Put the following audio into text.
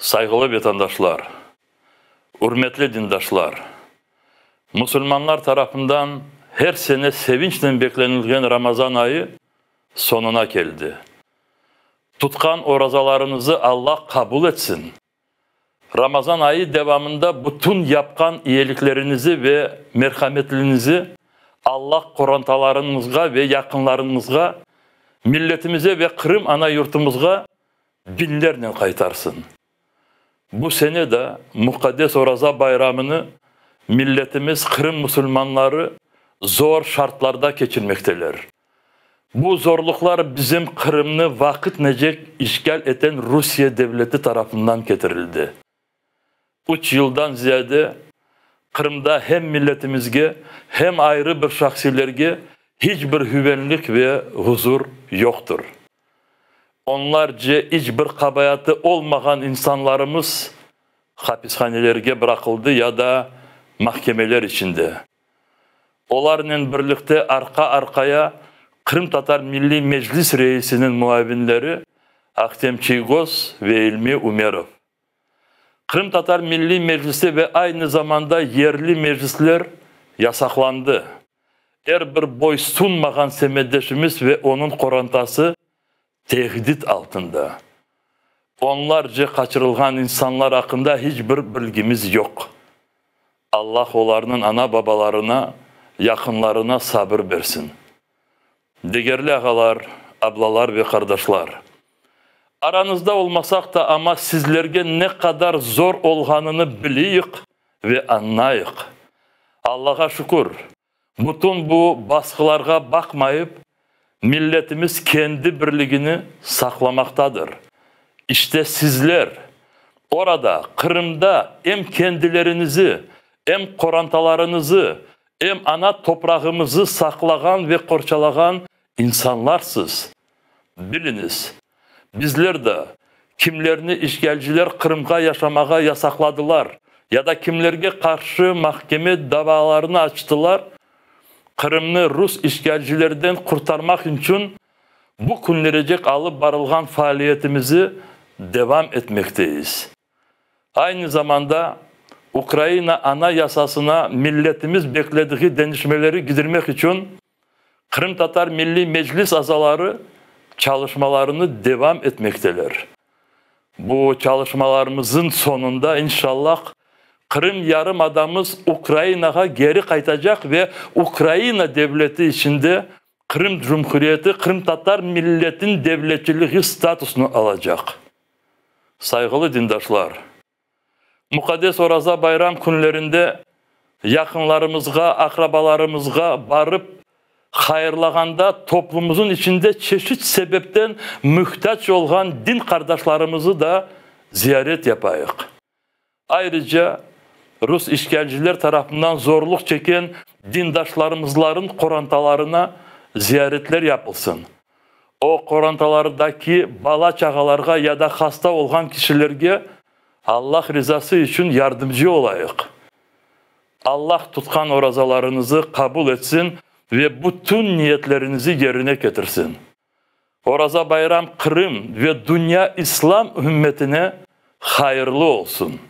Sayğılı vetandaşlar, ürmetli dindaşlar! Musulmanlar tarafından her sene sevinçnen beklenilgen Ramazan ayı soñuna keldi. Tutqan orazalarıñızı Alla qabul etsin! Ramazan ayı devamında bütün yapqan iyelikleriñizi ve merhametliñizi Alla qorantalarıñızğa ve yaqınlarıñızğa, milletimize ve Qırım ana yurtumızğa biñlernen qaytarsın. Bu sene de muqaddes Oraza bayramını milletimiz, Qırım musulmanları zor şartlarda keçirmekteler. Bu zorluqlar bizim Qırımnı vaqıtnecek işgal eten Rusiye devleti tarafından ketirildi. Üç yıldan ziyade Qırımda hem milletimizge, hem ayrı bir şahsiylerge hiç bir hüvenlik ve huzur yoqtır. Onlarce iç bir qabaatı olmağan insanlarımız hapishanelerge bıraqıldı ya da mahkemeler içinde. Olarnen birlikte arqa-arqaya Qırımtatar Milliy Meclis reisiniñ muavinleri Ahtem Çiygoz ve İlmi Umerov. Qırımtatar Milliy Meclisi ve aynı zamanda yerli meclisler yasaqlandı. Er bir boysunmağan semetdeşimiz ve onıñ qorantası tehdit altında. Onlarce qaçırılğan insanlar aqqında hiç bir bilgimiz yoq. Allah olarnıñ ana-babalarına, yaqınlarına sabır bersin. Degerli ağalar, ablalar ve qardaşlar! Aranızda olmasaq da, amma sizlerge ne qadar zor olğanını biliyik ve añlayıq. Allağa şükür, bütün bu basqılarğa baqmayıp, milletimiz kendi birligini saqlamaqtadır. İşte sizler, orada, Qırımda em kendileriñizi, em qorantalarıñızı, em ana toprağımızı saqlağan ve qorçalağan insanlarsız. Biliñiz, bizler de, kimlerni işğalciler Qırımğa yaşamağa yasaqladılar ya da kimlerge qarşı mahkeme davalarını açtılar, Qırımnı rus işğalcilerden qurtarmaq içün bu künlerecek alıp barılğan faaliyetimizi devam etmekteyiz. Aynı zamanda Ukraina Anayasasına milletimiz beklediği deñişmeleri gidirmek içün Qırımtatar Milliy Meclis azaları çalışmalarını devam etmekteler. Bu çalışmalarımızın soñunda, inşallah, Qırım yarımadamız Ukrainağa geri qaytacaq ve Ukraina devleti içinde Qırım Cumhuriyeti qırımtatar milletin devletçiliği statusını alacaq. Sayğılı dindaşlar! Muqaddes Oraza bayram künlerinde yaqınlarımızğa, aqrabalarımızğa barıp hayırlağanda toplumımızın içinde çeşit sebepten muhtac olğan din qardaşlarımızı da ziyaret yapayıq. Ayrıca, rus işğalciler tarafından zorluq çeken dindaşlarımızların qorantalarına ziyaretler yapılsın. O qorantalardaki bala-çağalarğa ya da hasta olğan kişilerge Allah rizası içün yardımcı olayıq. Allah tutqan orazalarıñızı qabul etsin ve bütün niyetleriñizi yerine ketirsin. Oraza bayram Qırım ve dünya İslam ümmetine hayırlı olsun!